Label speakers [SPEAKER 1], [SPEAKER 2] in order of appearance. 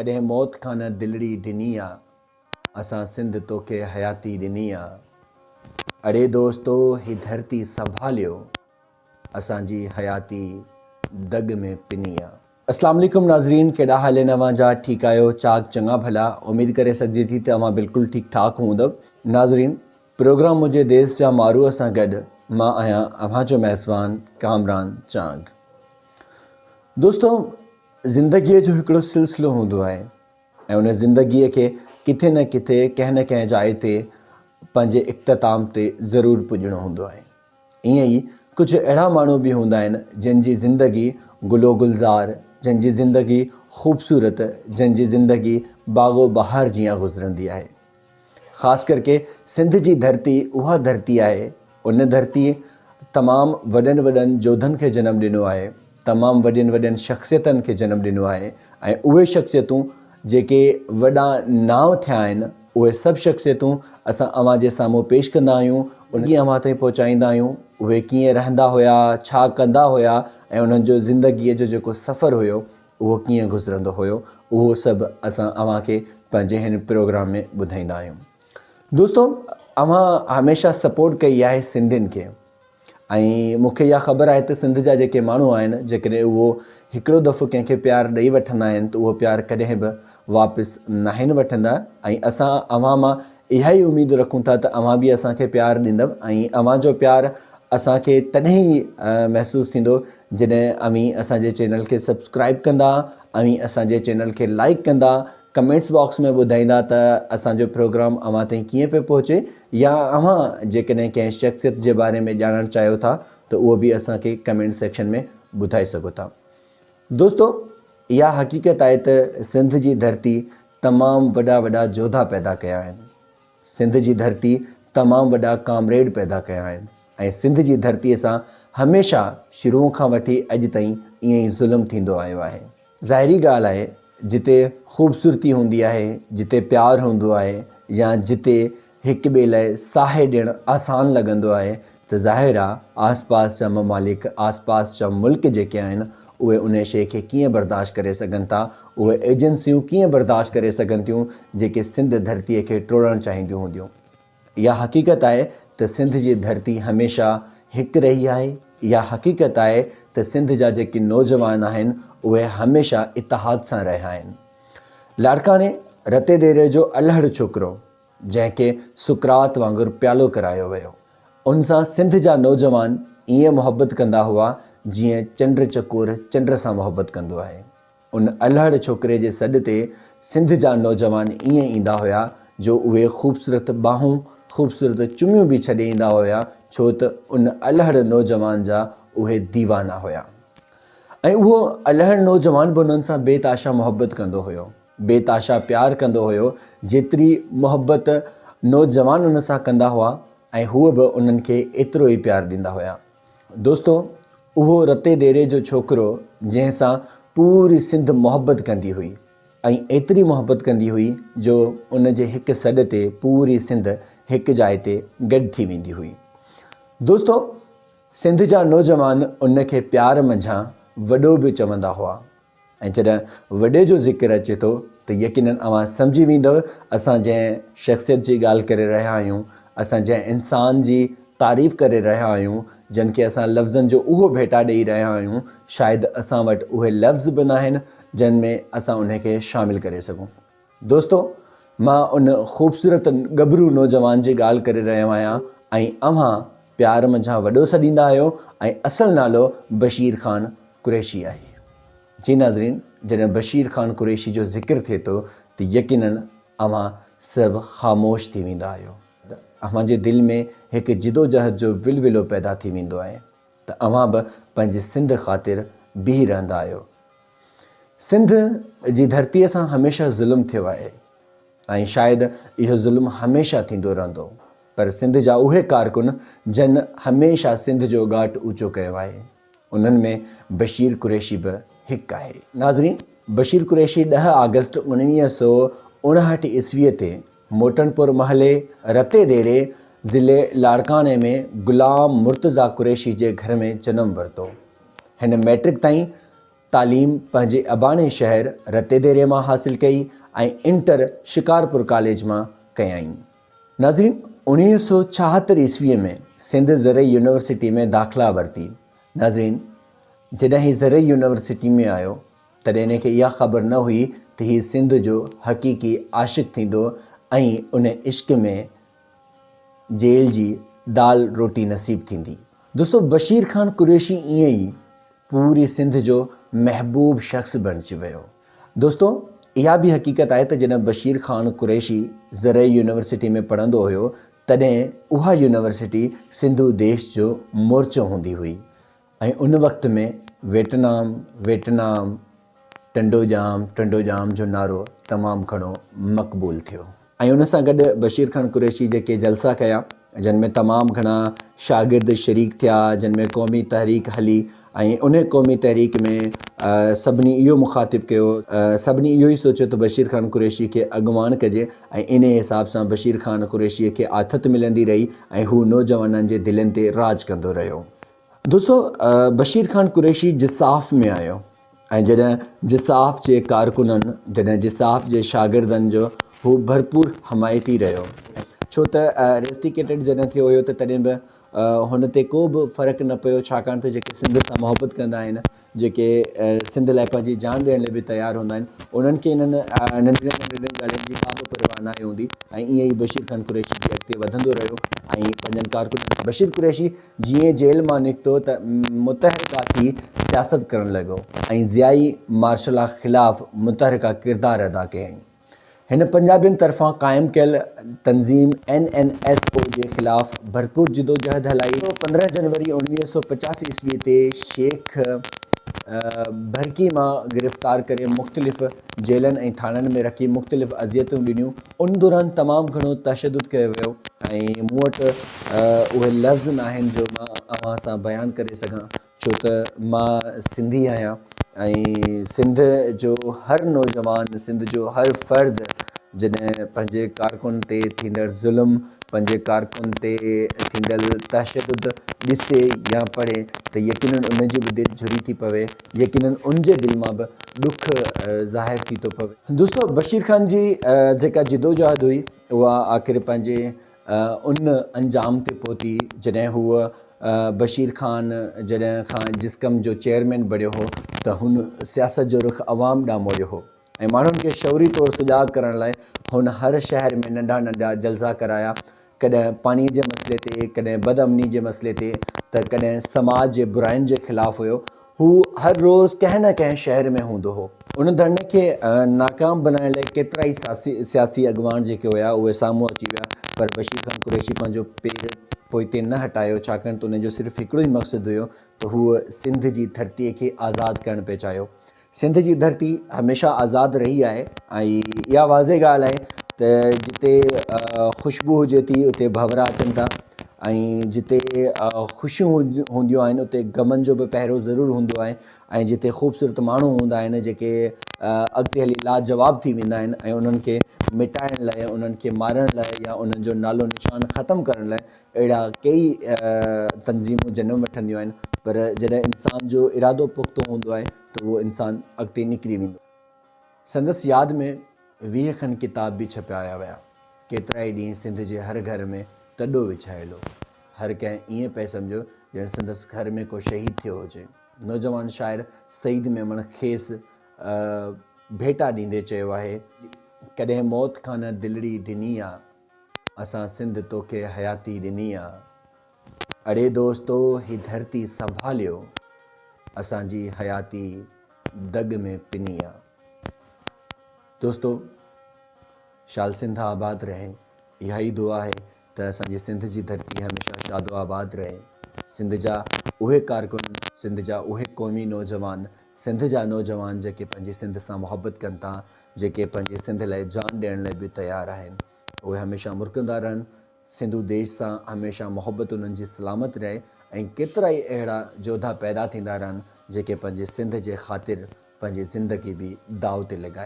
[SPEAKER 1] ڪڏهن موت کان نه دلڙي ڊني آ. اسان سنڌ توکي حياتي ڏني آ. اڙي دوستو هي ڌرتي سنڀاليو. اسان جي حياتي دڳ ۾ پني آ. اسلام عليڪم ناظرين ڪهڙا حال آهن اوهان جا ٺيڪ آهيو چاڪ چڱا ڀلا اميد ڪري سگهجي ٿي ته اوهان بلڪل ٺيڪ ٺاڪ هوندؤ ناظرين پروگرام منهنجي ديس جا ماروء سان گڏ مان آهيان اوهان جو ميزبان ڪامران چانگ دوستو زندگيء جو هڪڙو سلسلو هوندو آهي ۽ ان زندگيء کي ڪٿي نه ڪٿي ڪنهن نه ڪنهن جاء تي پنهنجي اختتام تي ضرور پڄڻو هوندو آهي. ائين ئي ڪجهه اهڙا ماڻهو به هوندا آهن جن جي زندگي گل و گلزار، جن جي زندگي خوبصورت، جن جي زندگي باغ و بهار جيان گذرندي آهي. خاص ڪرڪي سنڌ جي ڌرتي اها ڌرتي آهي، ان ڌرتيء تمام وڏن وڏن جوڌن کي جنم ڏنو آهي، تمام وڏين وڏين شخصيتن کي جنم ڏنو آهي ۽ اهي شخصيتون جيڪي وڏا نانء ٿيا آهن، اهي سڀ شخصيتون اسان اوهان جي سامهون پيش ڪندا آهيون، ان کي اوهان تائين پهچائيندا آهيون، اهي ڪيئن رهندا هيا، ڇا ڪندا هيا ۽ انهن جو زندگيء جو جيڪو سفر هيو، اهو ڪيئن گذرندو هيو، اهو سڀ اسان اوهان کي پنهنجي هن پروگرام ۾ ٻڌائيندا آهيون. دوستو اوهان هميشه سپورٽ ڪئي آهي سنڌين کي ۽ مون کي اها خبر آهي ته سنڌ جا جيڪي ماڻهو آهن جيڪڏهن اهو هڪڙو دفعو ڪنهن کي پيار ڏئي وٺندا آهن ته اهو پيار ڪڏهن به واپس ناهن وٺندا ۽ اسان اوهان مان اها ئي اميد رکون ٿا ته اوهان به اسان کي پيار ڏيندؤ ۽ اوهان جو پيار اسان کي تڏهن ئي محسوس ٿيندو جڏهن اوهين اسان جي چينل کي سبسڪرائب ڪندا، اوهين اسان جي چينل کي لائيڪ ڪندا، ڪمينٽس باڪس ۾ ٻڌائيندا ته اسان جو پروگرام اوهان تائين ڪيئن پيو پهچي يا اوهان جيڪڏهن ڪنهن شخصيت جي باري ۾ ڄاڻڻ چاهيو ٿا ته اهو به اسان کي ڪمينٽ سيڪشن ۾ ٻڌائي سگهو ٿا. دوستو اها حقيقت آهي ته سنڌ جي ڌرتي تمام وڏا وڏا جوڌا پيدا ڪيا آهن. سنڌ جي ڌرتي تمام وڏا ڪامريڊ پيدا ڪيا آهن ۽ سنڌ جي ڌرتي سان هميشه شروع کان وٺي اڄ تائين ائين ئي ظلم ٿيندو آيو آهي. ظاهري ڳالهه آهي جتي خوبصورتي هوندي آهي، جتي پيار هوندو آهي يا جتي هڪ ٻئي لاء ساهي ڏيڻ آسان لڳندو آهي ته ظاهر آ آس پاس جا ممالڪ، آس پاس جا ملڪ جيڪي آهن اهي انهي شيء کي ڪيئن برداشت ڪري سگهن ٿا، اهي ايجنسيون ڪيئن برداشت ڪري سگهن ٿيون جيڪي سنڌ ڌرتيء کي ٽوڙڻ چاهينديون هونديون. اها حقيقت آهي ته سنڌ جي ڌرتي هميشه هڪ رهي آهي، اها حقيقت آهي ته سنڌ جا جيڪي نوجوان آهن اهي هميشه اتحاد سان رهيا آهن. لاڙڪاڻي رتي ڏيري جو الهڙ ڇوڪرو جنهن کي سقراط وانگر پيالو ڪرايو ويو. ان سان سنڌ جا نوجوان ائين محبت ڪندا هئا جيئن چنڊ چڪور چنڊ سان محبت ڪندو آهي. ان الهڙ ڇوڪري جي سڏ تي سنڌ جا نوجوان ائين ايندا هيا جو اهي خوبصورت ٻانهون، خوبصورت چميون به ڇڏي ايندا هيا ڇو ته ان الهڙ نوجوان جا اهي ديوانا هيا. ۽ اهو الهڙ نوجوان به انهن سان بي تاشا محبت ڪندو هيو. بي تاشا پيار ڪندو هيو، جيتري محبت نوجوان ان سان ڪندا هئا ۽ هو به انهن کي ايترو ئي پيار ڏيندا هيا. دوستو اهو رتي ديري جو ڇوڪرو جنهن سان پوري سنڌ محبت ڪندي هئي ۽ ايتري محبت ڪندي هئي جو ان جي هڪ سڏ تي پوري سنڌ هڪ جاء تي گڏ ٿي ويندي هئي. دوستو سنڌ جا نوجوان ان کي پيار منجهان وڏو به چوندا هئا. ۽ جڏهن وڏي جو ذڪر اچي ٿو ته يقينن اوهان سمجهي ويندؤ اسان جنهن شخصيت جي ڳالهه ڪري رهيا آهيون، اسان جنهن انسان جي تعريف ڪري رهيا آهيون، جن کي اسان لفظن جو اهو ڀيٽا ڏئي رهيا آهيون، شايد اسان وٽ اهي لفظ به ناهن جن ۾ اسان انهي کي شامل ڪري سگهون. دوستو! مان ان خوبصورت ڳڀرو نوجوان جي ڳالهه ڪري رهيو آهيان ۽ اوهان پيار منجهان وڏو سڏيندا آهيو ۽ اصل نالو بشير خان قريشي آهي. جي ناظرين جڏهن بشير خان قريشي جو ذڪر ٿئي ٿو ته يقينن اوهان سڀ خاموش ٿي ويندا آهيو. اوهان جي دل ۾ هڪ جدوجهد جو ولولو پيدا ٿي ويندو آهي ته اوهان به پنهنجي سنڌ خاطر بيهي رهندا آهيو. سنڌ جي ڌرتيء سان هميشه ظلم ٿيو آهي ۽ شايد اهو ظلم هميشه ٿيندو رهندو پر سنڌ جا اهي ڪارڪن جن هميشه سنڌ جو ڳاٽ اوچو ڪيو آهي انهن ۾ بشير قريشي به هڪ آهي. ناظرين بشير قريشي ڏهه آگسٽ 1959 عيسويء تي موٽڻپور محلي رتي ديري ضلعي لاڙڪاڻي ۾ غلام مرتضيٰ قريشي جي گهر ۾ جنم ورتو. هن مئٽرڪ تائين تعليم پنهنجي اباڻي شهر رتيديري مان حاصل ڪئي ۽ انٽر شڪارپور ڪاليج مان ڪيائين. ناظرين 1976 عيسويء ۾ سنڌ زرعي يونيورسٽي ۾ داخلا ورتي. ناظرين جڏهن هي زرعي يونيورسٽي ۾ آيو تڏهن هن کي اها خبر نه هئي ته هي سنڌ جو حقيقي عاشق ٿيندو ۽ ان عشق ۾ جيل جي دال روٽي نصيب ٿيندي. دوستو بشير خان قريشي ائين ئي پوري سنڌ جو محبوب شخص بڻجي ويو. دوستو اها به حقيقت آهي ته جڏهن بشير خان قريشي زرعي يونيورسٽي ۾ پڙهندو هيو تڏهن اها يونيورسٽي سنڌو ديش جو مورچو هوندي هئي ۽ ان وقت ۾ ويٽنام، ويٽنام، ٽنڊوڄام، ٽنڊوڄام جو نعرو تمام گهڻو مقبول ٿيو. ۽ ان سان گڏ بشير خان قريشي جيڪي جلسا ڪيا جن ۾ تمام گهڻا شاگرد شريڪ ٿيا جن ۾ قومي تحريڪ هلي ۽ ان قومي تحريڪ ۾ سڀني اهو مخاطب ڪيو سڀني اهو ئي سوچيو ته بشير خان قريشي کي اڳواڻ ڪجي ۽ انهي حساب سان بشير خان قريشي کي آٿت ملندي رهي ۽ هو نوجوانن جي دلين تي راڄ ڪندو رهيو. دوستو بشير خان قريشي جساف ۾ آيو ۽ جڏهن جساف جي ڪارڪنن جڏهن جساف جي شاگردن جو هو ڀرپور حمايتي رهيو ڇو ته ريسٽيڪيٽيڊ جڏهن ٿيو هيو ته تڏهن به هن تي ڪو به فرق نه پيو ڇاڪاڻ ته جيڪي سنڌ سان محبت ڪندا آهن جيڪي سنڌ لاء پنهنجي جان ڏيڻ لاء به تيار هوندا آهن انهن کي انهن ننڍڙين ننڍڙين ڳالهين جي ڪا به پرواهه ناهي هوندي ۽ ائين ئي بشير خان قريشي به اڳتي وڌندو رهيو ۽ پنهنجن ڪارڪنن بشير قريشي جيئن جيل مان نڪتو ته متحرڪه ٿي سياست ڪرڻ لڳو ۽ ضيائي مارشلا خلاف متحرڪه ڪردار ادا ڪيائين. هن پنجابين طرفان قائم ڪيل تنظيم اين اين ايس او جي خلاف ڀرپور جدوجهد هلائي. 15 جنوري 1985 عيسوي تي شيخ ڀرڪي مان گرفتار ڪري مختلف جيلن ۽ ٿاڻن ۾ رکي مختلف اذيتون ڏنيون. ان دوران تمام گهڻو تشدد ڪيو ويو ۽ مون وٽ اهي لفظ ناهن جو مان اوهان سان بيان ڪري سگهان. ڇو ته مان سنڌي آهيان ۽ سنڌ جو هر نوجوان سنڌ جو هر فرد جڏهن پنهنجي ڪارڪن تي ٿيندڙ ظلم پنهنجي ڪارڪن تي ٿيندڙ تشدد ڏسي يا پڙهي ته يقينن ان جي به دل جھري ٿي پوي يقينن ان جي دل مان به ڏک ظاهر ٿي ٿو پوي. دوستو بشير خان جي جيڪا جدوجهد هئي اها آخر پنهنجي ان انجام تي پهتي جڏهن هوء بشير خان جڏهن کان جسقم جو چيئرمين بڻيو هو ته هن سياست جو رخ عوام ڏانهن موڙيو هو ۽ ماڻهن کي شعوري طور سجاڳ ڪرڻ لاء هن هر شهر ۾ ننڍا ننڍا جلسا ڪرايا ڪڏهن پاڻي جي مسئلي تي ڪڏهن بدامني جي مسئلي تي ته ڪڏهن سماج جي براين جي خلاف هيو هو هر روز ڪنهن نه ڪنهن شهر ۾ هوندو هو. ان ڌرڻي کي ناڪام بنائڻ لاء ڪيترائي سياسي اڳواڻ جيڪي هيا اهي سامهون اچي ويا پر بشير خان قريشي پنهنجو پير پوئتي نه هٽايو ڇاڪاڻ ته ان جو صرف هڪڙو ئي مقصد هيو ته هو سنڌ جي ڌرتي کي آزاد ڪرڻ پئي چاهيو. سنڌ جي ڌرتي هميشه آزاد رهي آهي ۽ اها واضح ڳالهه آهي ته جتي خوشبو هجي ٿي اتي ڀنورا اچن ٿا. ۽ جتي خوشيون هونديون آهن اتي غمن جو به پهرو ضرور هوندو آهي ۽ جتي خوبصورت ماڻهو هوندا آهن جيڪي اڳتي هلي لاجواب ٿي ويندا آهن ۽ انهن کي مٽائڻ لاء انهن کي مارڻ لاء يا انهن جو نالو نشان ختم ڪرڻ لاء اهڙا ڪيئي تنظيمون جنم وٺنديون آهن پر جڏهن انسان جو ارادو پختو هوندو آهي ته اهو انسان اڳتي نڪري ويندو سندس ياد ۾ 20 کن ڪتاب به ڇپايا ويا. ڪيترائي ڏينهن سنڌ جي هر گهر ۾ تڏو وڇايل هو. هر ڪنهن ائين پئي سمجهيو ڄڻ سندس گهر ۾ ڪو شهيد ٿيو هجي. نوجوان شاعر سعيد ميمڻ کيس ڀيٽا ڏيندي چيو آهي. ڪڏهن موت کان نه دلڙي ڊني آ. اسان سنڌ توکي حياتي ڏني آ. اڙي دوستو هي ڌرتي سنڀاليو. اسان جي حياتي دڳ ۾ پني آ. دوستو شال سنڌ آباد رهي اها ئي دعا آهي ته اسان جي سنڌ جي ڌرتي هميشه شاد و آباد رهي سنڌ جا اهي ڪارڪن سنڌ جا اهي قومي نوجوان سنڌ جا نوجوان جيڪي پنهنجي سنڌ سان محبت ڪن ٿا جيڪي پنهنجي سنڌ لاء جان ڏيڻ لاء به تيار آهن اهي هميشه مرڪندا رهن سنڌو ديش سان هميشه محبت انهن جي سلامت رهي ۽ ڪيترائي اهڙا جوڌا پيدا ٿيندا رهن جيڪي پنهنجي سنڌ جي خاطر پنهنجي زندگي به داء تي لڳائي.